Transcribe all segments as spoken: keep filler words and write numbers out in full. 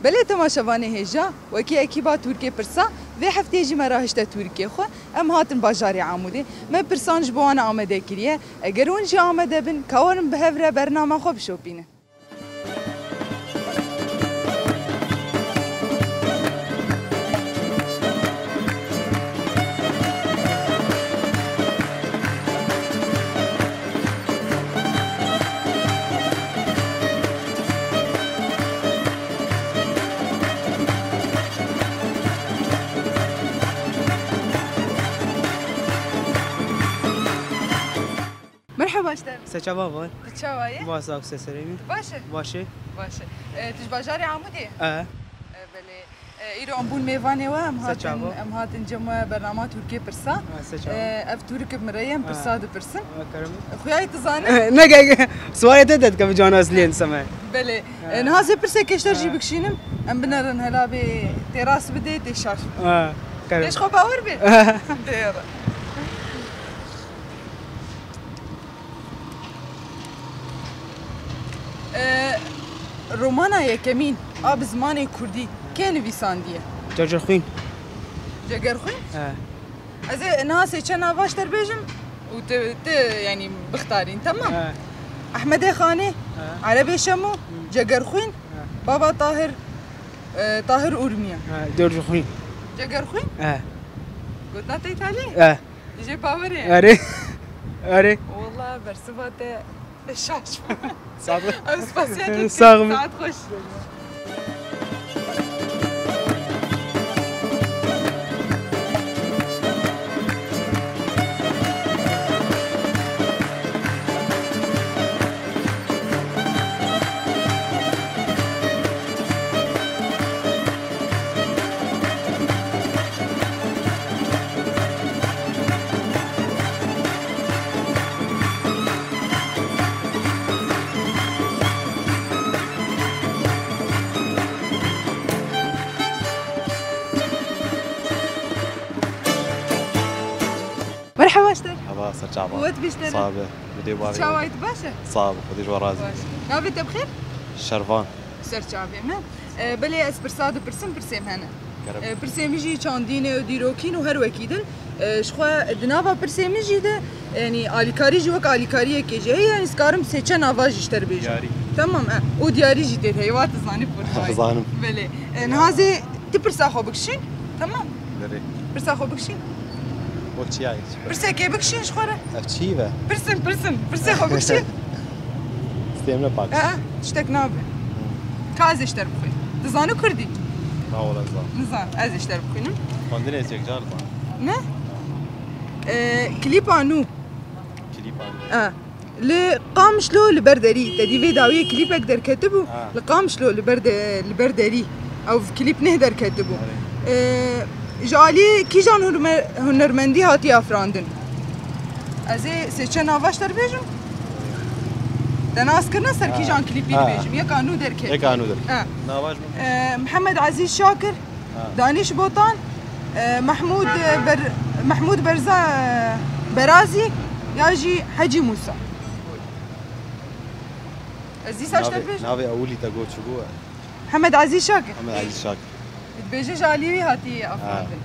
Belê temaşevanê hêja, wekî ekîba Tûrkê Pirsa, vê hefteyê jî me rahişte Tûrkê xwe. Em hatin bajarê Amûdê. Me pirsan ji bo wan amade kiriye. Eger hûn jî amade bin, ka werin bi hev re bernama xwe bişopînin. Merheba ji te. Se çava var? Tu çawa yî? Baş, sağ ol, se serê min. Tu baş î? Baş î. Baş î. E, tu ji bajarê Amûdê yî? E. E, belê. E, îro em bûn mêvanê we, em Se hatin, çava? Em hatin cem we bernama Tûrkê Pirsa. Ha, se çava? E, ev Tûrk bi min re ye, em Ha. Pirsa dipirsin. Ha, kerem. Xuyayê tu zanî? Ne, gel, gel. Sualê te de dike bi cana ez lê dise me. Belê. Ha. E, niha ez ê pirsekê ji te jî Ha. bikişînim. Em binerin hela bê tê rast bidê, tê şaş. Ha, kerem. Pêş xwe bawer bê. Ha. Dê re. E, romana yekemîn a bi zimanê kurdî kê nivîsandiye? Cegerxwîn. Cegerxwîn? He. Ez ê niha sê çend nava ji te re bêjim û tu, tu, yanî bixtarîn, temam? He. Ehmedê Xanê, He. Erebê Şemo, Hı. Cegerxwîn, He. Baba Tahir, e, Tahir Urmiye. He, Cegerxwîn. Cegerxwîn? He. Gotina te îtalî? He. Dijê bawerê. Erê. Erê. Walla bersiva te şaş. Sağ ol. Ev spasiya te Sağ ol. Saet xweş. Merhaba ji te. Merhaba, ser çava. Qewet bî ji te re. Sax be. Xwedê baş be. Çawa yî, tu baş î? Sax be, Xwedê ji we razî be. Baş. Navê te bi xêr? Şervan. Ser çavê me. E, belê ez pirsa dipirsim, pirsê min hene. Kerem. E, pirsê min jî çandîn e, dîrokîn û her wekî din. E, ji xwe di nava pirsê min jî de, yanî alîkarî jî wek alîkariyekê jî heye, yanî ez karim sê çend nava jî ji te re bêjim. Diyarî. Tamam, e, û diyarî jî tê de heye, wa tu zanî pirsa. Zanim. Belê. E, niha ez ê tu pirsa xwe bikişîn, tamam? Belê. Pirsa xwe bikişîn. Wek çi yani? Pirsekê bikişîn ji xwe re. Ev çi be? Pirsin, pirsin. Pirsê xwe bikişîn. Stêmine pak. Aa, tiştek nabe. Ka ez ê ji te re bixwînim. Dizanî kurdî? Na, wala nizan. Nizan, ez ê ji te re bixwînim. Xwendinê ez yekcar zan. Ne? Ee, klîpa nû. Klîpa nû. Ee, li Qamişlo li ber derî. Te dî vê dawiyê klîpek derketibû. Ha. Li Qamişlo li ber de, li ber derî. Ew klîp neh derketibû. Erê. Ee, ji alî kîjan hunerme-, hunermendî hatiye afirandin? Ez ê sê çend nava ji te re bêjim. Te nas kirine ser Ha. kîjan klîpî Ha. dibêjim. Yeka nû derket. Yeka nû derket. Ha. Nava ji min? Ee, Mihemed Ezîz Şakir, Ha. Danîş Botan, ee, Mehmûd, ee, Ber-, Mehmûd Berza, ee, Berazî ya jî Hecî Mûsa. Ez dîsa ji te Navê, bêjim. navê ewilî te got çi bû? Mihemed Ezîz Şakir. Mihemed Ezîz Şakir. Dibêje ji alî wî hatiye afirandin.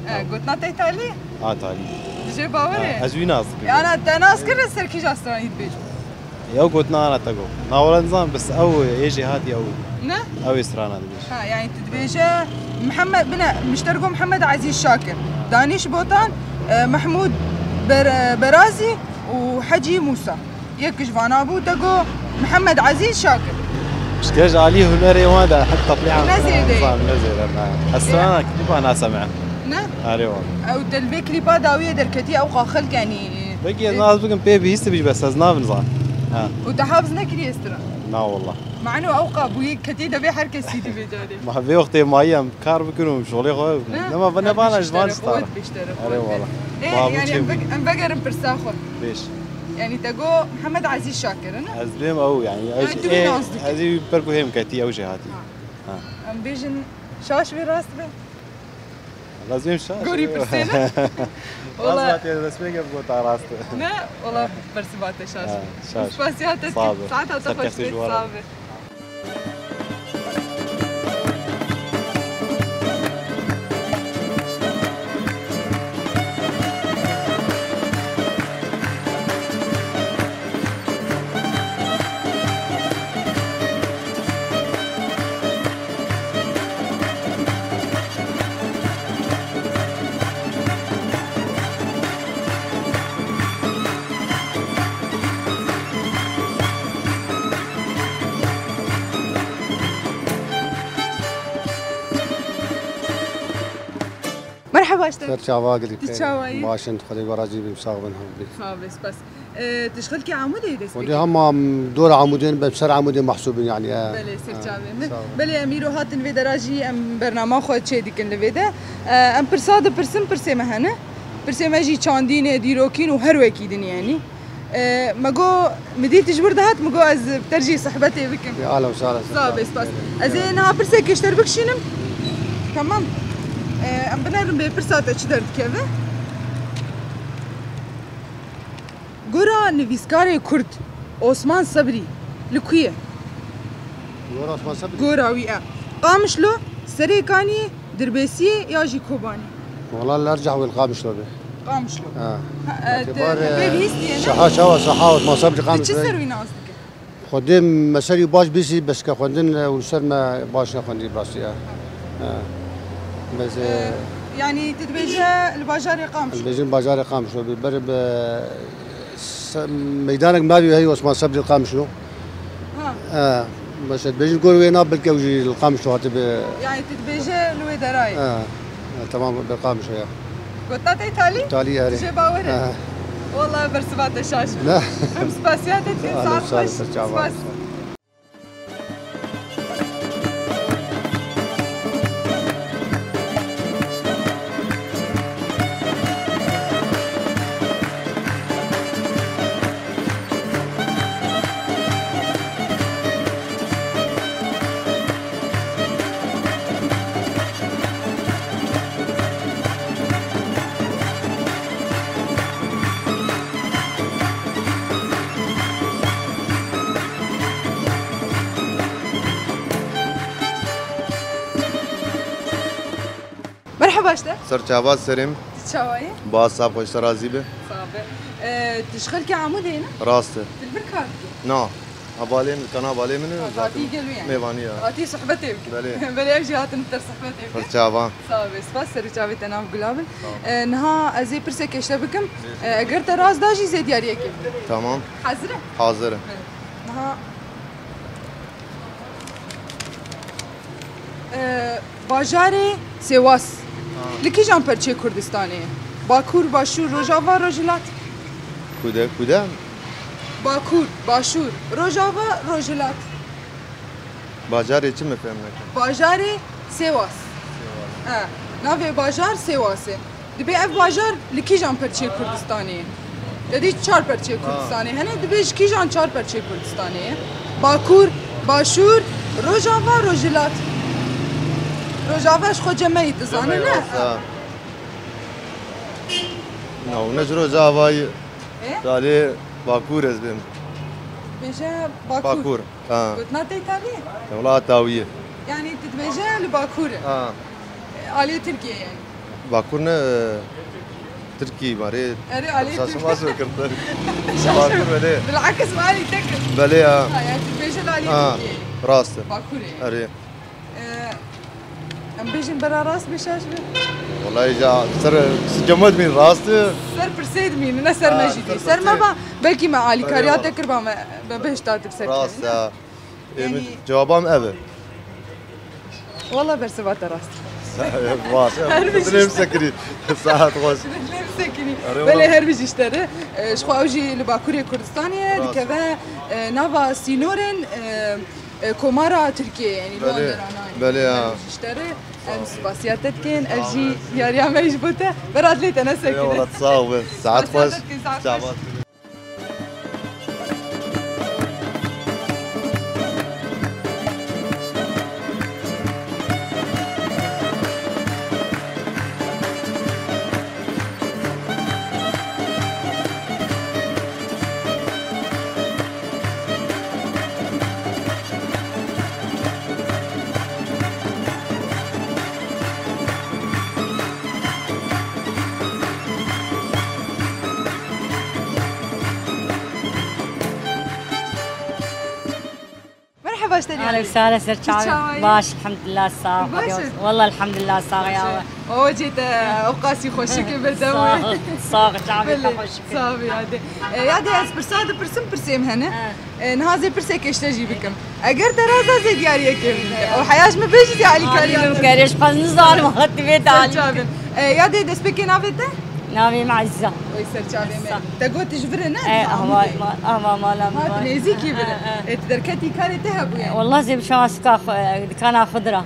Ha. E, gotina te îtalî? Ha, talî. Dijê bawerê? Ha, ez wî nas dikim. Yana te nas kir, ez ser kîja stranî dibêjim. Ew gotina ana te got. Na wala nizam, bes ew ê jê hatiye ew. Ne? Ew ê strana dibêje. Ha, yani tu dibêje Mihemed, bine, min ji te re got Mihemed Ezîz Şakir. Danîş Botan, e, Mehmûd Ber-, Berazî û Hecî Mûsa. Yek ji vana bû, te got Mihemed Ezîz Şakir. Piştgirêj alî hunerê wan de heta tebliya Ne zêde. Nizam, ne zêde, ne. Ez strana klîpa nasemî. Ne? Erê wala. Ew te li vê klîpa dawiyê derketî, ew qa xelk, yanî, Belkî ez e- nas bikim pê bihîstibî, bes ez nav nizan. Ha. Û te hafz nekiriye stran? Na wala. Mano ew qa bûyî ketî devê her kesî divê carê. Ma vê wextê mayî em kar bikin û şolê xwe. Ne? Nema ve Her nebana bişt ji van şeref, star. Qewet bişt şeref, Erê qewet wala. bişt. E, Babo yani çê em bik- em vegerin pirsa xwe. Beş. Yani te got Mihemed Ezîz Şakir, ne? Ez bêm ew yani. Yani Ez tu ê, nas dikî. Ez ê ber ku hêm ketî ew jê hatî. Ha. Ha. Em bêjin şaş ve rast be. Lazim şaş. Gorî pirsê ne? Ola. Lazim resmê gel bu ta rast. Ne? Ola bersiva te şaş. Ha, şaş. Spasiya te. Sağ ol. Saeta te Ser xweş kestê be, ji wan sağ re. be. Baş te. Ser çava girî. Tu çawa yî? Baş in, Xwedê we razî bin, sax bin, hemî. Sağ ol, spas. Ee, tu ji xelkê Amûdê yî dest pê kir? Hûn hema dora Amûdê in, be ser Amûdê mehsûb in, yanî, e. Belê, ser çavê min. Sağ ol. Belê, em îro hatin vê dera jî em bernama xwe çê dikin li vê de. Ee, em pirsa dipirsin, pirsê me hene. Pirsê me jî çandîn e, dîrokîn û her wekî din, yanî. Ee, me got, min dît ji wir dihat, min got ez bi te re jî sohbetê bikim. Ya, ahlen ve sahlen. Sağ ol, spas. Ez ê niha pirsekê ji te re bikişînim. Tamam. Ee, em binerin bê pirsa te çi derdikeve. Gora nivîskarê Kurd Osman Sebrî li ku ye? Gora Osman Sebrî. Gora wî e. Qamişlo, Serêkaniyê, Dirbêsiyê ya jî Kobanê? Wala li her cih wê li Qamişlo be. Qamişlo. Ha. Ha, e, te, te pê bihîstiye ne? Saha çawa, saha Osman Sebrî Qamişlo. Tu çi ser wî nas dike? Xwedê me ser wî baş bîsî, bes ke xwendin, e, û li ser me baş nexwendî, rastî ya. Ha. Bes, e, e, yanî tu dibêje li bajarê Qamişlo? Dibêjin bajarê Qamişlo, bi ber bi se-, meydanek me avî hey Osman Sebrî Qamişlo. Ha. E, bes dibêjin gor wê na, belke ew jî li Qamişlo hatibe. Yanî tu dibêje li wê derayê? E, e, temam, bi Qamişlo ya. Gotina te talî? Talî, erê. Tu jê bawer e? E. Wala bersiva te şaş be. Ne. Em spasiya te dikin, saet xweş. Spas. Merheba ji te. Ser çava serê min. Tu çawa yî? Ba, sax, xweş, te razî be. Sax be. E, tu ji xelkê Amûdê yî ne? Rast e. Tu li vir kar dikî? Na. Hevalê min, kana hevalê min e. Hatî gelo yani. Mêvanî ya. Hatî sohbetê bikin. Belê. Belê, ev jî hatin li te sohbetê bikin. Ser çava. Sağ ol, spas, ser çavê te nav gula bin. Sağ ol. E, niha ez ê pirsekê ji te bikim. Bêje. E, eger te raz da jî zê diyariyekê bide. Tamam. Hazir e? Hazir e. Belê. Niha, e, bajarê Sêwas. Ha. Li kîjan perçê Kurdistanê ye? Bakur, Başûr, Rojava, Rojhilat? Kude, kude? Bakur, Başûr, Rojava, Rojhilat. Bajarê çi, min fehm nekin. Bajarê Sêwas. Sêwas. He, navê bajar Sêwas e. Dibê ev bajar li kîjan perçê Kurdistanê ye? Te dî çar perçê Kurdistanê hene, dibê ji kîjan çar perçê Kurdistanê ye? Bakur, Başûr, Rojava, Rojhilat. Rojava ji xwe cemeyî dizane, ne? Cemeyî, rast e. Na, hûn ne ji Rojavayî. E? Talê Bakur ez bêm. Bêje Bakur. Bakur. Ha. Gotina te Îtalî? Wela tawî ye. Yanî tu dibêje li Bakur e. Ha. Alê Tirkiye yani. Bakur ne, e, Tirkî, marê. Erê, alê Tirkiye. Şaşmaz mı kırdı? Şaşmaz. Bakur belê. Bilakis alî te kir. Belê ya. Ha, yani tu dibêje li alê Tirkiye. Ha, rast e. Bakur e. Erê. Ee, em bêjin bera rast bê, şaş be? Wallahî ca ser, ser cema dimîn rast e. Ser pirsê dimîn, ne ser me jî dî. Ser me ba, belkî me alîkariya te kir ba me, me bihişta tu ser. Rast e. Ê, min cewaba min ev e. Walla bersiva te rast. Baş e. Dilê min sekinî. Saet xweş. Dilê min sekinî. Belê, her bijî ji te re. Ee, ji xwe ew jî li Bakurê Kurdistanê ye, dikeve, e, nava sînorên, e, E, Komara Tirkiye, yani Londra'na. Belê, ha. Ji te re em spasiya te dikin. Ev jî diyariya me ji bo te. Berat lê te nesekine. Eyvallah, sağ ol. Saat xweş. Spasiya te dikin, saat xweş. Merhaba, işte. Aleyküm selam, ser çawa. Baş, elhamdülillah, sağ ol. Baş. Vallahi elhamdülillah, sağ ol ya. O cê te, o qasî xweşik e, berdewam. Sağ ol, sağ ol, çavê te xweşik e. Sağ ol, yadê. E, yadê, ez pirsa dipirsim, pirsêm hene. Ha. E, niha zê pirsek ji te jî bikim. Eger te raza zê diyariyekê bide. O heya ji min bêjî zê alîkarî. Alî min kerê, ji xwe nizanim, hatî vê te alî. Ser çavê min. E, ya dê destpêkê navê te? Navê min Ezîza. Oy ser çavê me. Ezîza. Te got ji vir e ne? E, ahva, ma-, ahva mala min. Ha, tu nêzîkî vir e. E, e, e. E, tu derketî karê te hebûye. Wallah zê bi şansika xwe, dikana xwe dira. Ha,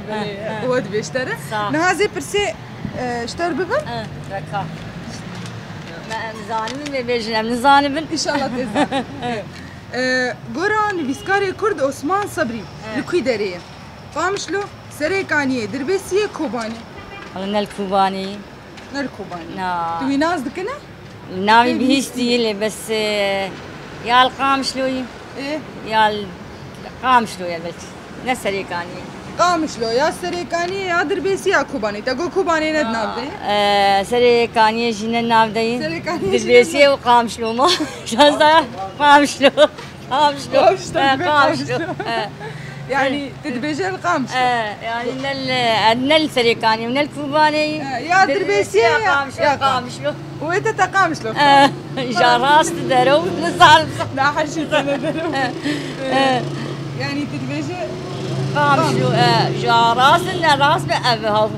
belê. E, e. Quwet bê ji te re. Sağ ol. Niha zê pirsê, e, ji te re bibim? E, reka. Me em zanibin, me bêjin em nizanibin. Înşallah tê zanibin. E, gora nivîskarê Kurd Osman Sebrî, e, li kû derê ye? Qamişlo, Serêkaniyê, Dirbêsiyê, Kobanê. Hala ne li Kobanê. Ne li Kobanê. Na. Tu wî nas dikine? Navî bihîstî, lê bes, e, ya li Qamişloyî. Ê? Ya li Qamişlo ye belkî. Ne Serêkaniyê. Qamişlo, ya Serêkaniyê, ya Dirbêsiyê, ya Kobanê. Te got Kobanê ne di nav de ye? E, Serêkaniyê jî ne nav de ye. Serêkaniyê jî ne nav. Dirbêsiyê û Qamişlo ma. Şansa Qamişlo. Qamişlo. Qamişlo, he, dibe Qamişlo. Qamişlo. He. Yani, tu dibêje li Qamişlo. He, yani ne li, ne li Serêkaniyê, ne li Kobanê. He, ya Dirbêsiyê, ya Qamişlo, ya Qamişlo. Û ê te te Qamişlo. He, ja rast dero, nizanim. Na her şey te ne dero. He, he. Yani, tu dibêje Qamişlo, Qamişlo. He, ja rast ne rast be ev hav.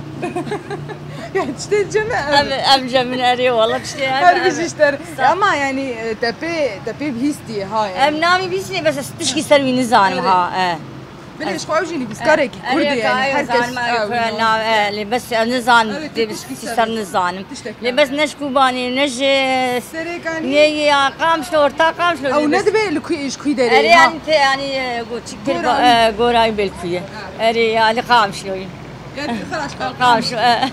Ya, tiştê cem e. Em, em cem in erê, wala tiştê em, her em bijî ji te re. Sa- Ama yani, e, te pê, te pê bihîstî ha yani. Em navî bihîstî, bes ez tişkî ser wî nizanim ha, e. Bilê ji xwe ew jî nivîskarekî Kurd e yani, her kes ew, e, lê bes ez nizanim, tê tişkî ser nizanim. Lê bes ne ji Kobanê, ne ji Serêkaniyê. Ne ya Qamişlo, orta Qamişlo, ew ne dibe li ku, ji kû derê, ha? Erê yani te yani, e, got çi kir, e, gorayî belkû ye. Ha. Erê ya li Qamişloyî. Yani, xiraş Qamişlo, e,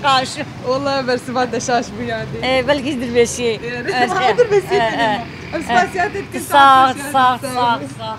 Qamişlo. Wala bersiva te şaş bû yani. E, belkî Dirbêsiyê. E, e, Dirbêsiyê, e, e. Em spasiya te dikin, sax, sax, sax, sax.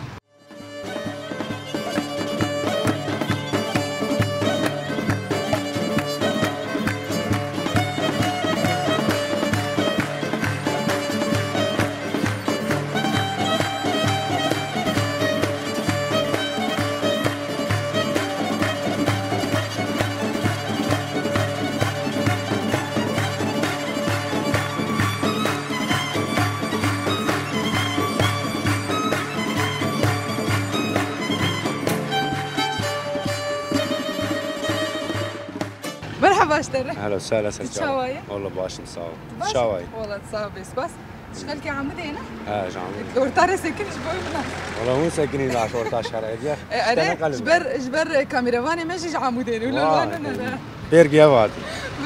Merhaba ji te re. Ehlen we sehlen, ser çawa ye? Wala baş im, sağ ol. Baş? Çawa ye? Wala sağ ol, spas. Ji xelkê Amûdê ne? He, ji Amûdê. Orta re sekin ji bo min. Wala hûn sekinî na orta şehra diye. E, erê, ji ber, ji ber kameravanê me jî ji Amûdê ne. Wala ne, ne, ne. Pêr giye vat.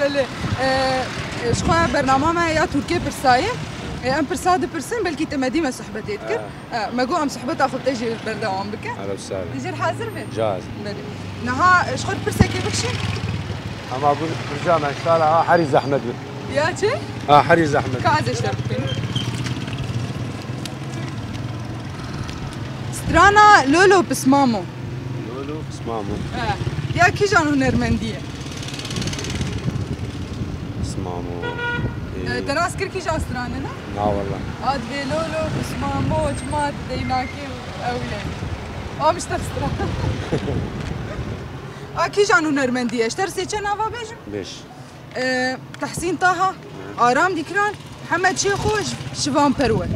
Belê. E, ji xwe bernama me ya Tirkiyê pirsayê. E, em pirsa dipirsin, belkî te me dî me sohbetê dikir. He. E, me got em sohbeta xwe te jî berdewam bikin. Ehlen we sehlen. Dijîr hazir be? Caz. Belê. Niha ji xwe pirsekê bikişî? Ama bu pirca me sala ha herî zehmet bi. Ya çi? Ha, herî zehmet. Ka ez ji te re bikînim. Strana Lolo Pismamo. Lolo Pismamo. He. Ya kîjan hunermendî ye? Pismamo. E, te nas kir kîjan stranê ne? Na wala. Ad vê Lolo Pismamo, çima tu deynakê ew ye. Am işte stran. A kîjan hunermendî ye? Ji te re sê çend nava bêjim? Bêj. E, Tehsîn Taha, Aram Dîkran, Hemed Şêxo, Şivan Perwer.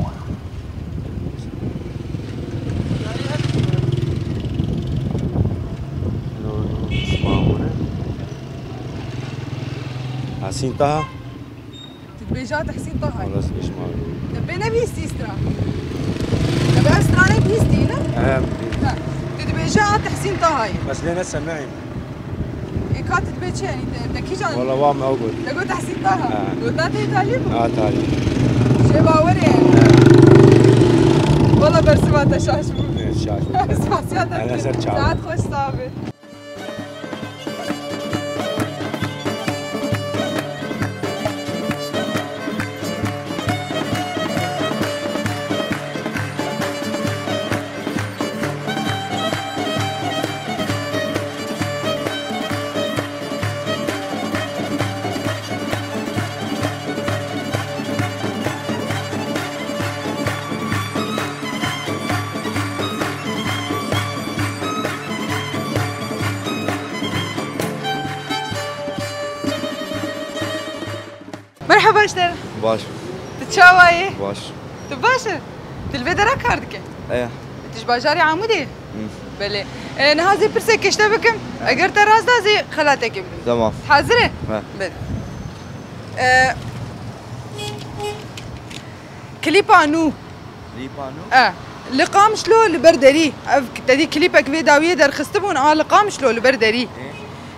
Tehsîn Taha. Tu dibêje Tehsîn Taha. Wala ez bêjim abi. Te pê nebihîstî stran. Te bi stranê bihîstî ne? He, em bihîstî. Ha. Tu dibêje a Tehsîn Taha ye. Bes lê ne semeyim. Ê, ka tu dibê çi, yanî te, te kîjan? Wala wa me ew got. Te got Tehsîn Taha? Ha. Gota te talî bû? Ha, talî. Jê bawerê. Wala bersiva te şaş bû. Evet, şaş bû. Spasiya te. Hele ser çawa. Saet xweş, sax be. Merhaba ji te re. Baş. Tu çawa yî? Baş. Tu baş î? Tu li vê dera kar dikî? Eya. Ji bajarê Amûdê? Hı. Belê. E, niha zê pirsek kişte bikim. Eger te rast da zê xelatekê bidim. Tamam. Hazir e? He. Belê. E, Klîpa nû. Klîpa nû? E, li Qamişlo li ber derî. Ev te dî klîpek vê dawiyê derxistibûn, a li Qamişlo li ber derî.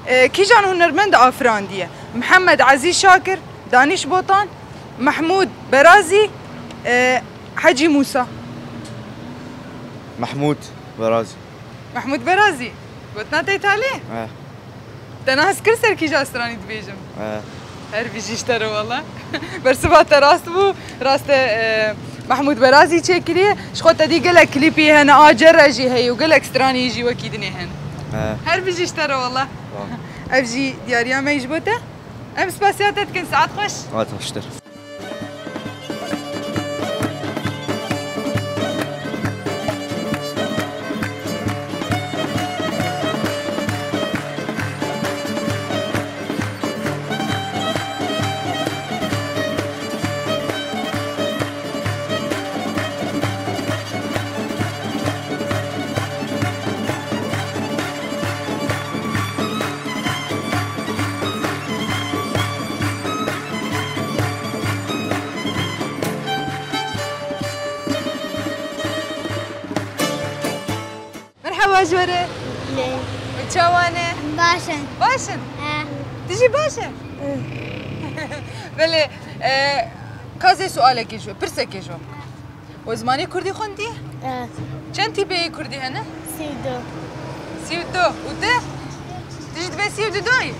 E, kîjan hunermend afirandiye? Mihemed Ezîz Şakir, Danîş Botan, Mehmûd Berazî, e, Hecî Mûsa. Mehmûd Berazî. Mehmûd Berazî. Gotina te talê? E. Te nas kir ser kîja stranî dibêjim? E. Her bijî ji te re wala. Bersiva te rast bû. Rast e, e, Mehmûd Berazî çêkiriye. Ji xwe te dî gelek klîpî hene, a Cere jî heye û gelek stranî jî wekî dinê hene. E. Her bijî ji te re wala. Tamam. Ev jî diyariya me ji bo te. Em spasiya te dikin, saet xweş. Saet xweştir. Merhaba ji we re. Lê. Çawa ne? Baş in. Baş in? He. Tu jî baş e? Belê, e, ka zê sualekê ji we, pirsekê ji we. We zimanê kurdî xwendiye? Evet. Çend tîpeyê kurdî hene? Sî û du. Sî û du. Û tu? Tu jî dibê sî û du doyî?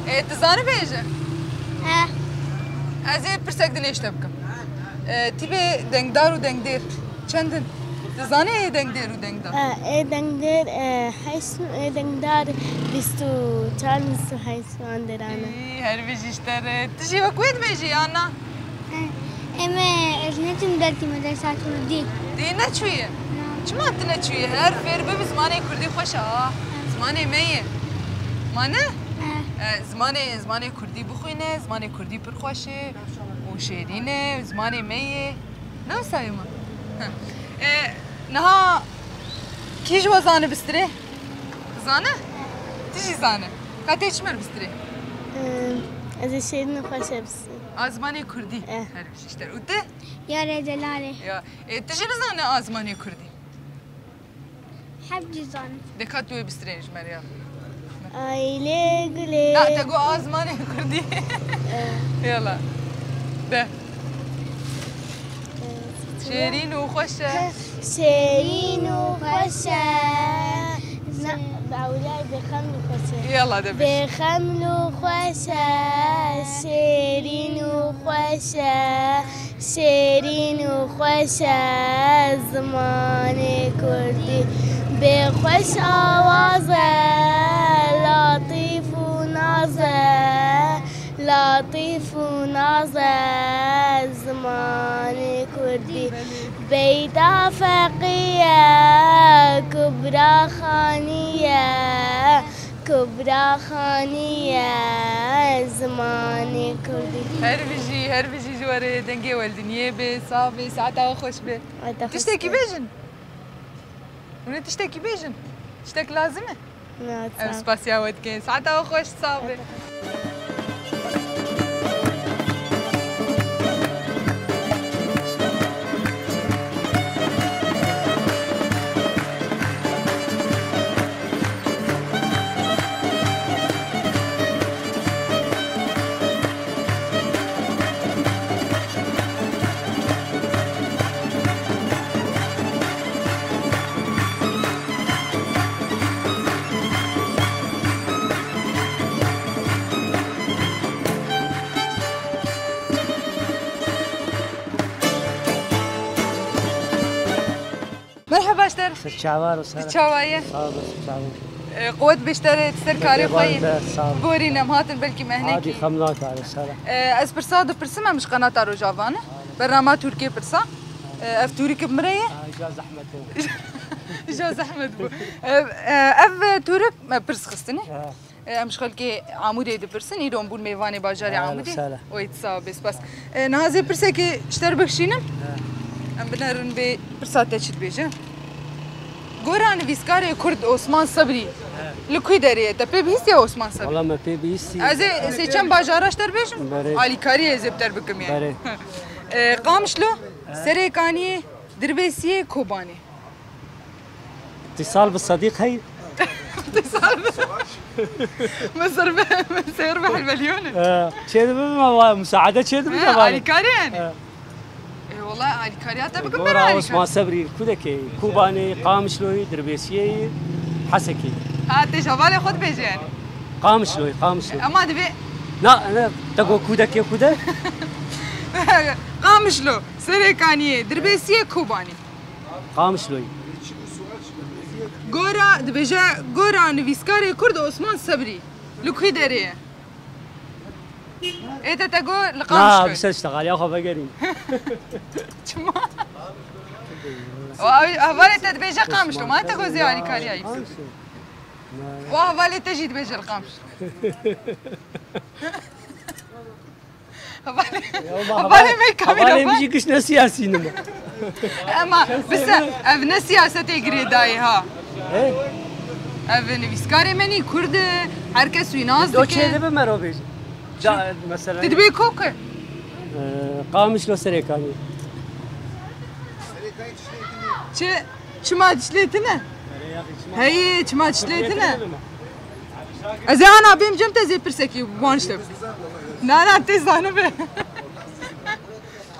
He. E, tu zanibê jî? He. Ez ê pirsek din ê ji te bikim. E, tîpê dengdar û dengdêr çend in? Tu zanê ê dengdêr û dengdar? E, ê dengdêr, e, heşt û ê dengdar bîst û çar, bîst û heşt. Wan derane. Î, her bijî ji te re. Tu jî wek wê dibêjî, yan na? Em, ez neçûm derkî medresa kurdî. Tu yê neçûyî? Na. Çima tu neçûyî? Her fêr bibî, zimanê kurdî xweş e, ha. Zimanê me ye. Ma ne? He. E, zimanê, zimanê kurdî bixwîne, zimanê kurdî pir xweş e û şêrîn e, zimanê me ye. Ne wisa ye ma? He. E, niha kî ji we zane bistirê? Zane? Tu jî zane. Ka tê çi mer bistirê? Em, ez ê şêrîn û xweş e bistirê. A zimanê kurdî. Eh. Her bijî ji te re. Û tu? Yarê delalê. Ya. E, tu jî nizane a zimanê kurdî? Heb jî zane. De ka tu wê bistirê ji me re ya. Aylê gulê. Na, te got a zimanê kurdî. Eh. Yala. De. Şêrîn û xweş e. Şêrîn û xweş e. Na, bi ewliyayê bêxeml û xweş e. Yala de bêj. Bêxeml û xweş e, şêrîn û xweş e, şêrîn û xweş e, zimanê kurdî. Bê xweş awaz e, latîf û naz e. Latîf û naz e zimanê kurdî. Beyda Feqî ye, Kubra Xanî ye, Kubra Xanî ye zimanê kurdî. Her bijî, her bijî ji we re dengê we li dinyê be, sax be, saeta we xweş be. Ay, te xweş be. Tiştekî bêjin. Hûn ê tiştekî bêjin. Tiştek lazim e? Na, sağ ol. Em spasiya we dikin. Saeta we xweş, sax be. Merheba ji te re. Ser çavar û ser. Tu çawa ye? Sağ ol, ser çavar. E, quwet be ji te re, tu ser karê xwe yî. Sağ ol. Borî ne, em hatin belkî mehnekî. Hadi xemla kare, sağ ol. E, ez pirsa dipirsim, em ji qenata Rojava ne. Bernama Tirkiyê pirsa. E, ev tûrik bi min re ye? Ha, ja zehmet bû. Ja zehmet bû. E, e, ev tûrik me pirs xistine. Ha. E, em ji xelkê Amûdê dipirsin, îro em bûn mêvanê bajarê Amûdê. Wê sax be, spas. E, niha zê pirsekê ji te re bikişînim. Em binerin bê pirsa te çi dibêje? Gora nivîskarê Kurd Osman Sebrî li ku derê ye? Te pê bihîstiye Osman Sebrî? Wala me pê bihîstî. Ez ê sê çend bajara ji te bêjim? Berê. Alîkariyê ez ê bi te bikim yani. Berê. E, Qamişlo, Serêkaniyê, Dirbêsiyê, Kobanê. Îtisal bi Sedîq heye? Îtisal bi. Min ser bi, min seyr bi helbeliyone. Ee, çê dibe me, wa musaade çê dibe. He, de bari. Alîkarî yani. He. E, wala alîkariya te bikim. Gora bera Osman Sebrî, Kudekê, Kubanê, Qamişloyê, Dirbêsiyê, Hesekê. Ha, te ji hevalê xwe dibêje yani. Qamişloyê, Qamişloyê. Ama divê. Na, ne, te got Kudekê, Kude? Qamişlo, Serêkaniyê, Dirbêsiyê, Kubanê. Qamişloyê. Gora, dibêje, gora nivîskarê Kurd Osman Sebrî. Li ku derê ye? Ê te te got li Qamişloyê. Na, bi ser ştexaliya xwe vegerîn. Çima? O, hevalê te dibêje Qamişlo, ma te got zê alîkariyayî. Qamişlo. O hevalê te jî dibêje li Qamişlo. Hevalê, hevalê me kamera hevalê min jî giş ne siyasî nime. Ema bise, ev ne siyasetê girêdayî ha. He? Ev nivîskarê me nî Kurd e, her kes wî nas dike. O çê dibe me ro bêje. Ca, mesela. Tu dibê ku ki? Ee, Qamişlo Serêkanî. Çi? Çima dişlê tine? Heyî, çima dişlê tine? Ez ê ana bêm cem te zê pirsekî wan işte. Na, na, tê zanibe.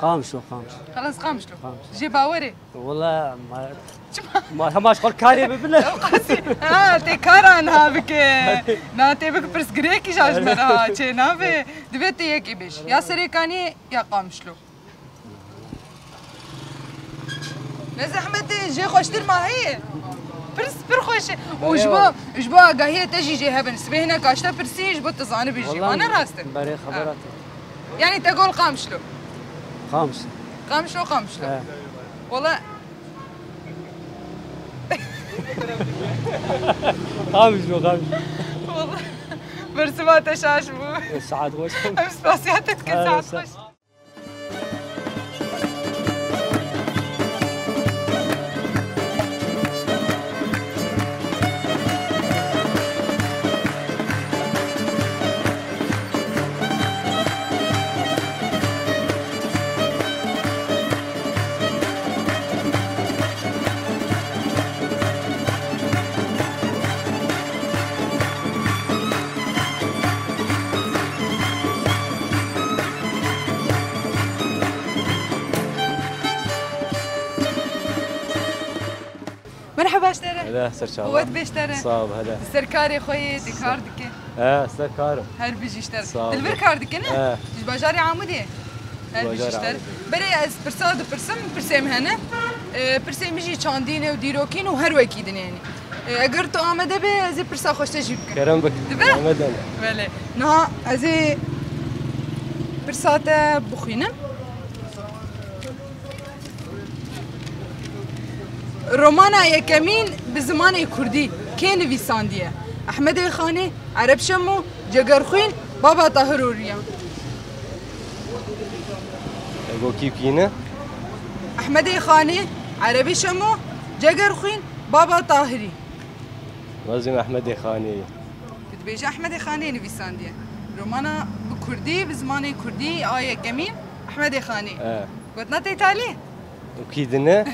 Qamişlo, Qamişlo. Xelas, Qamişlo. Qamişlo. Jê bawerê. Wala, ma, çima? Ma, hema ji xwe karê bibine. Ew qasî. Ha, tê kara niha bike. Na, tê bike pirsgirêkî ja ji me re ha, çê nabe. Divê tê yekê bêj. Ya Serêkanî, ya Qamişlo. Ne zehmet e, jê xweştir ma heye. Pirs pir xweş e. Û ji bo, ji bo agahiyê te jî jê hebin. Sibê hinek aşte pirsî ji bo tu zanibî jî. Wala, wana rast e. Berê xebera te. Yani te got Qamişlo. Qamişlo. Qamişlo, Qamişlo. He. Wala. Qamişlo, Qamişlo. Wala. Bersiva te şaş bû. E, saet xweş. Em spasiya te dikin, saet xweş. Merheba ji te re. Hele, ser çava. Qewet bê ji te re. Sağ ol, hele. Di ser karê xwe yê, tu kar dike. He, ser kar im. Her bijî ji te re. Sağ ol. Tu li vir kar dike, ne? He. Tu ji bajarê Amûdê ye? Her bijî ji te re. Bajarê Amûdê. Berê ez pirsa dipirsim, pirsê min hene. E, pirsê min jî çandîn e û dîrokîn û her wekî din e, yanî. E, eger tu amade be, ez ê pirsa xwe ji te jî bikim. Kerem bik. Dibe? Amade ne. Belê. Niha ez ê pirsa te bixwînim. Romana yekemîn bi zimanê kurdî kê nivîsandiye? Ehmedê Xanê, Ereb Şemo, Cegerxwîn, Baba Tahir Oryan. Ego kî kî ne? Ehmedê Xanê, Erebê Şemo, Cegerxwîn, Baba Tahirî. Lazim Ehmedê Xanê ye. Tu dibêje Ehmedê Xanê nivîsandiye. Romana bi kurdî, bi zimanê kurdî a yekemîn Ehmedê Xanê. E. Gotina te talî? Û kî dine?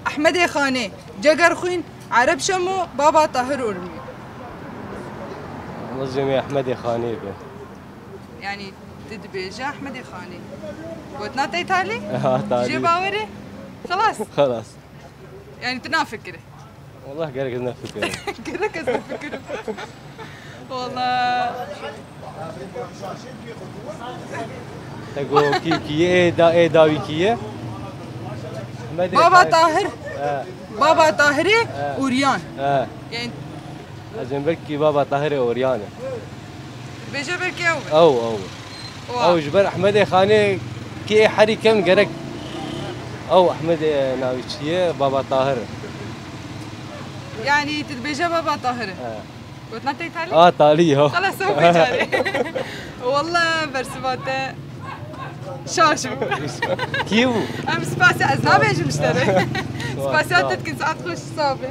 Ehmedê Xanê, Cegerxwîn, Ereb Şemo, Baba Tahir Ormî. Lazim Ehmedê Xanê be. Yani tu dibêje Ehmedê Xanê. Gotina te talî? Ha, talî. Jê bawerê? Xelas. Xelas. Yani tu nafikirî. Wallah gerek ez nefikirim. Gerek ez nefikirim. Wallah. Te got kî, kî ye, ê da, ê dawî kî ye? Ehmedê Baba Xan-, Tahir. He. Baba Tahirê He. Uryan. He. Yani Ez ê belkî Baba Tahirê Oryan e. Bêje belkî ew be. Ew, ew. Oha. Ew ji ber Ehmedê Xanê kê herî kevn gerek. Ew Ehmedê navî çi ye? Baba Tahir. Yani tu dibêje Baba Tahir e. He. Gotina te talî? A, talî ya. Xelas, ew bicarê. Wallah bersiva te. Şaş bû. Kî bû? Em spasiya, ez nabêjim ji te re. Spasiya te dikin, saet xweş, sax be.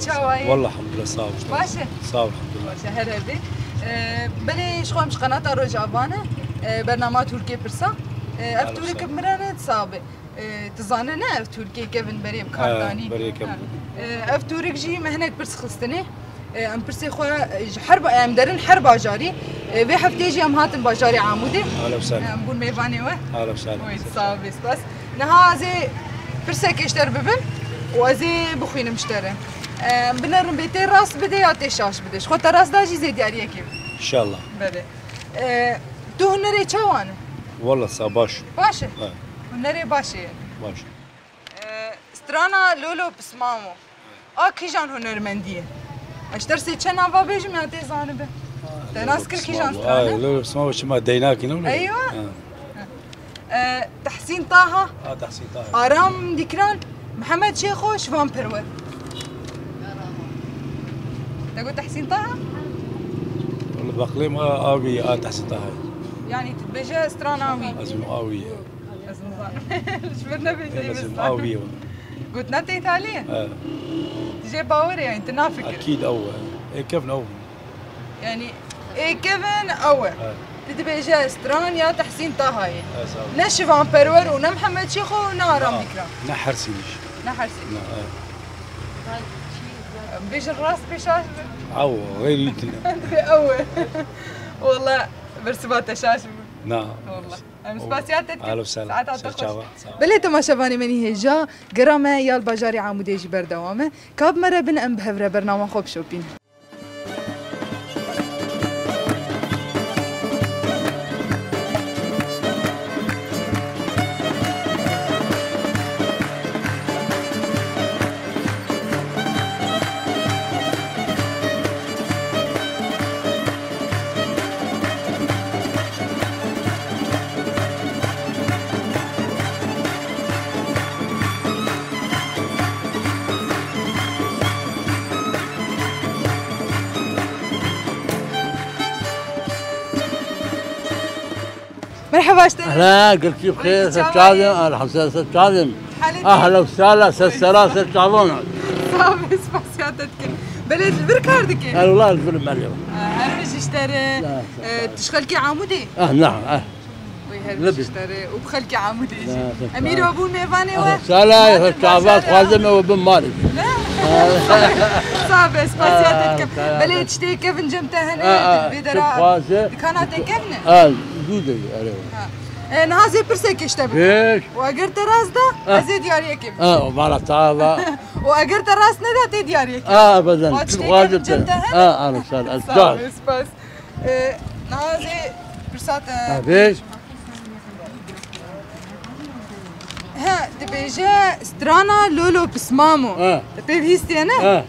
Çawa yî? Wallah, elhamdulillah, sağ ol. Baş e? Sağ ol, elhamdulillah. Baş e, her hebî. Ee, belê, ji xwe em ji qenata Rojava ne. Ee, bernama Turkê pirsa. Ee, ev Alo, Turk sağ ol. Mirene sabe. Ee, tu zane ne ev Turkê kevin berê bi kartanî? He, berê kevin. Ha. Ee, ev Turk jî me hinek pirs xistine. Ee, em pirsê xwe, e, ji her ba-, em derin her bajarî. Ee, vê heftê jî em hatin bajarê Amûdê. Alo, sağ ol. Em bûn mêvanê we. Alo, sağ ol. Oy, sağ ol, spas. Niha ez ê pirsekê ji te re bibim û ez ê bixwînim ji te re. Em binerin bê tê rast bide ya tê şaş bide. Ji xwe te rast da jî zê diyariyekê bide. İnşallah. Belê. E, tu hunerê çawa ne? Walla sa baş. Baş e? He. Hunerê baş e. Baş. E, strana Lolo Pismamo. A kîjan hunermendî ye? Ez ji te re sê çend nava bêjim ya tê zanibe? Te nas kir kîjan strana? Ay, Lolo Pismamo çima deynakî ne? Eywa. He. E, Tehsîn Taha. Ha, Tehsîn Taha. Aram Dîkran, Mihemed Şêxo, Şivan Perwer. Te got Tehsîn Taha? Wala beqlê ma a wî, a Tehsîn Taha. Yanî tu dibêje strana wî. Ez a wî ye. Ez nizanim. Ji vir nebêjî. Ez a wî ye. Gotina te îtalî ye? He. Tu jê bawer e, yanî tu nafikirî. Ekîd ew e. Ê kevin ew. Yanî, ê kevin ew e. Evet. Tu dibêje stran ya Tehsîn Tahayê. Evet, sağ ol. Ne Şivan Perwer û ne Mihemed Şêxo û ne Aram Dîkran. Ne hersî nîş. Ne hersî. Ne, evet. Bêjin rast bê şaş bi. Ew, xeyrî tine. Ew e. Walla, bersiva te şaş bi. Na. Walla. Em spasiya te dikin. Alo, selam. Saeta te xweş. Belê temaşevanê me nî hêja, gera me ya li bajarê Amûdê jî berdewam e. Ka bi me re bin, em bi hev re bernama xwe bişopînin. Merheba, işte. Ehla, gelkî bixêr, ser çavên, elhamdülillah, ser çavên. Ehla û sehla, ser sera, ser çavan. Sağ ol, spasiya te dikim. Belê li vir kar dike? Her wila li vir merê. Her bijî ji te re. Ya, sağ ol. E, tu ji xelkê Amûdê? Ah, na, ah. Wê her bijî ji te re û bi xelkê Amûdê jî. Em îro bûn mêvanê we. Sala, çava dixwazim ew bin malê. Sabe, spasiya te dikim. Belê tiştê kevin cem te hene, vê dera dikana te kevin e? Ha, zû de, erê. E, niha zê pirsekê ji te bikim. Û eger te rast da, ez ê diyariyekê bikim. Ha, o mala sava. Û eger te rast neda, tê diyariyekê. Ha, ebeden. Tiştê kevin cem te hene? Ha, ana sala. Sabe, spas. E, niha zê pirsa te. Ha, bêj. He, dibêje strana Lolo Pismamo. He. Te pê bihîstiye ne? He.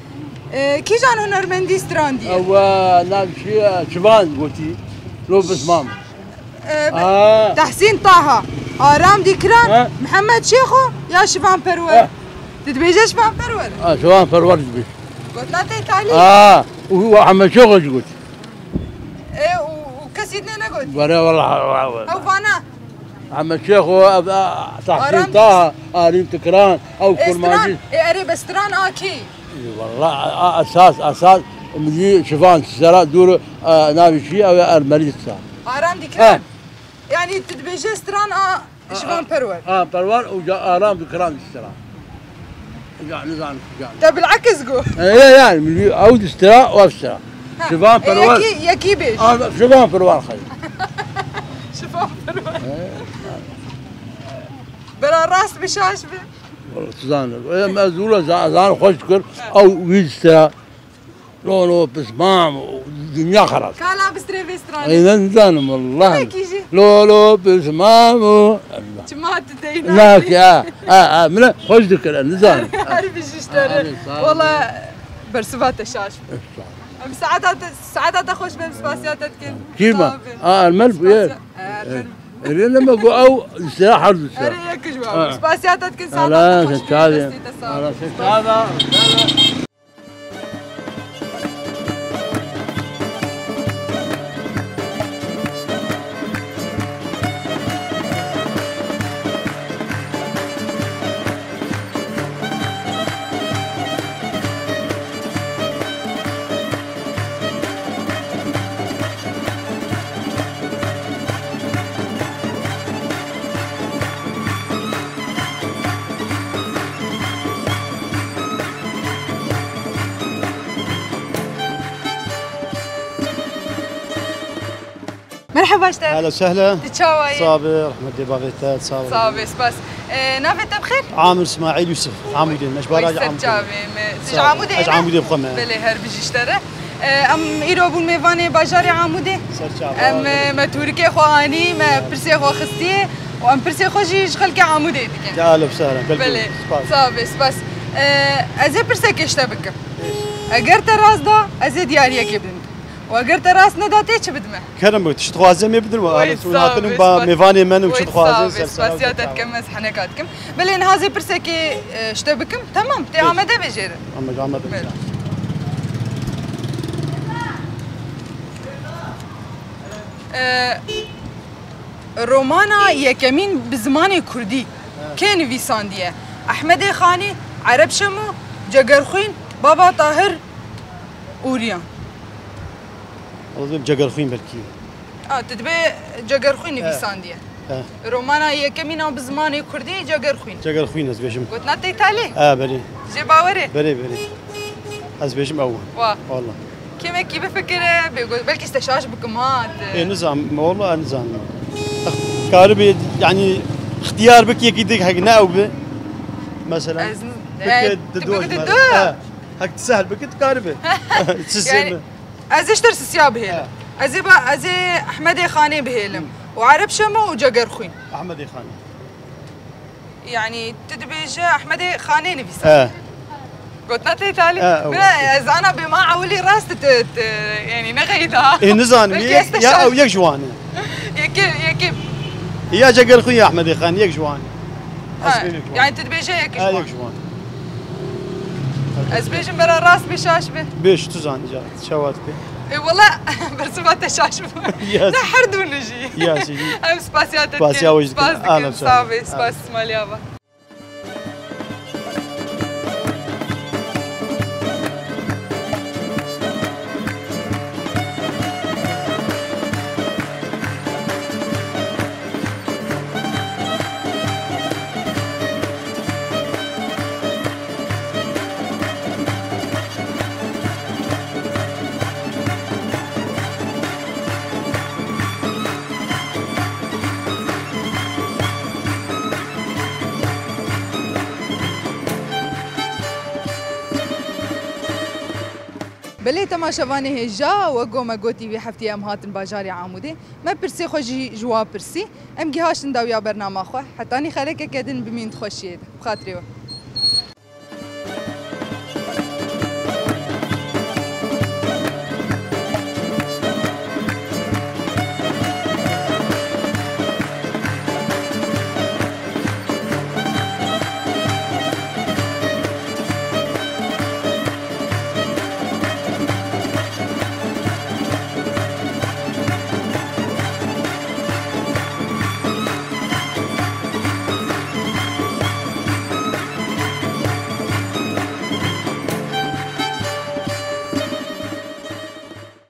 E, kîjan hunermendî strandiye? Ewa, nav çi, Çivan gotî. Lolo Pismamo. E, Tehsîn Taha, Aram Dîkran, Mihemed Şêxo ya Şivan Perwer? He. Tu dibêje Şivan Perwer? Ha, Şivan Perwer dibêj. Gotina te talî? Ha, û Mihemed Şêxo jî got. E, û, û kesî din negot? Were, wala, wala, wala. Ew vana? Ehmed Şêxo, ev, a, Tahsîn Taha, Arîm Tikran, ew kurmancî. E, erê, be stran a kî? E, wala, a, a, esas, esas, milî şivan, sera dûr, e, navî çi, ew Ermelî sa. Aram Dîkran? He. Yanî tu dibêje stran a Şivan Perwer. Ha, Perwer û ca Aram Dîkran distira. Ca nizanim kuca. Te bilekis got. E, ya, ya, milî ew distira û ev distira. Ha, Şivan Perwer. Yekî, yekî bêj. Ha, Şivan Perwer xeyr. Şivan Perwer. E, ya. Bera rast bi şaş bi. Wala tu zanî. E, ez wila za-, zan xweş dikir. Ha. Ew wî distira. Lolo pismam, dinya xeras. Kala bistrê vê stranê. Ey, ne nizanim, wallah. Belkî jî. Lolo pismam û. Çima tu tey nakî, ha, ha, ha, min xweş dikir, nizanim. Her bijî ji te re. Wala bersiva te şaş be. Em saeta te, saeta te xweş be, em spasiya te dikin. Kîma? Sağ ol. A, Ermel bûye. Spasiya, e, Ermel. Erê ne me got ew sira her du sira. Erê yek ji we. Ha. Spasiya te dikin, saeta te xweş be, destê te sağ ol. Ara, sen çava. Merheba ji te. Hela sehla. Tu çawa yî? Sabe, rehmetê bavê te, sağ ol. Sabe, spas. E, navê te bi xêr? Amir Smaîl Yusuf, Amûdê, me ji barajê Amûdê. Çavê me. Tu ji Amûdê yî? Ez Amûdê bi xwe me. Belê, her bijî ji te re. E, em îro bûn mêvanê bajarê Amûdê. Ser çava. Em, e, me tûrikê xwe anî, me pirsê xwe xistiye û em pirsê xwe jî ji xelkê Amûdê dikin. Ya, ehlen we sehlen. Belê. Spas. Sabe, spas. E, ez ê pirsekê ji te bikim. Eger te rast da, ez ê diyariyekê bidim. Û eger te rast neda, tê çi bidime? Kerem bik, tu çi dixwazî em ê bidin we. Wey, sağ ol, spas. Mêvanê me ne û çi dixwaze, spas. Wey, sağ ol, ser sera spasiya te dikim, ez heneka dikim. Belê, niha ez ê pirsekê, e, ji te bikim. Tamam, tê amade be jê re. Amade, amade. Belê. E, romana yekemîn bi zimanê kurdî kê nivîsandiye? Ehmedê Xanî, Ereb Şemo, Cegerxwîn, Baba Tahir, Ûriyan. Ez dibêm Cegerxwîn belkî. A, tu dibê Cegerxwîn nivîsandiye. He. Romana yekemîn a bi zimanê kurdî Cegerxwîn. Cegerxwîn ez bêjim. Gotina te talî? He, belê. Jê bawer e? Belê, belê. Ez bêjim ew. Wa. Wala. Kêmekî bifikire, bê got, belkî ez te şaş bikim ha, te. Ê, nizanim, wala nizanim. Karibê, yanî, ixtiyar bik yekî dik hek ne ew bi. Mesela. Ez, bike e, di tu do bike ji di me do. He. Hek tu sehl bike dikaribe. Çi yanî, sême? Ez ê ji te re sisiya bihêlim. He. Ez ê ba, ez ê Ehmedê Xanê bihêlim. Hı. Û Ereb Şemo û Cegerxwîn. Ehmedê Xanê. Yanî, tu dibêje Ehmedê Xanê nivîsa. He. Gotina te talî. He, ew. Bira, ez ana bê ma ewilî rast tu, tu, yanî, nexeyî daha. Ê, nizanim, belkî yek, ez te ya şaş ew yek ji wan e. Yekê, yekê. Ya Cegerxwîn ya Ehmedê Xanê, yek ji wan e. Ha, ez bêjim. Yanî tu dibêje yek ji wan. Ha, yek ji wan. Ez bêjim bera rast bê şaş be. Bêj, tu zanî ca, çawa dike. E, wala, bersiva te şaş bû. Yes. Ne her du ne jî. Yes, jî. Em spasiya te dikin. Spasiya we jî dikin. Spas dikin. Ahlan, sağ be, spas, maliya va. Belê temaşevanê hêja, wek ku me gotî vî heftiyê em hatin bajarê Amûdê. Me pirsê xwe jî ji wa pirsî. Em gihaştin dawiya bernama xwe. Hetanî xelekeke din bimîn di xweşiyê de. Bi xatirê we.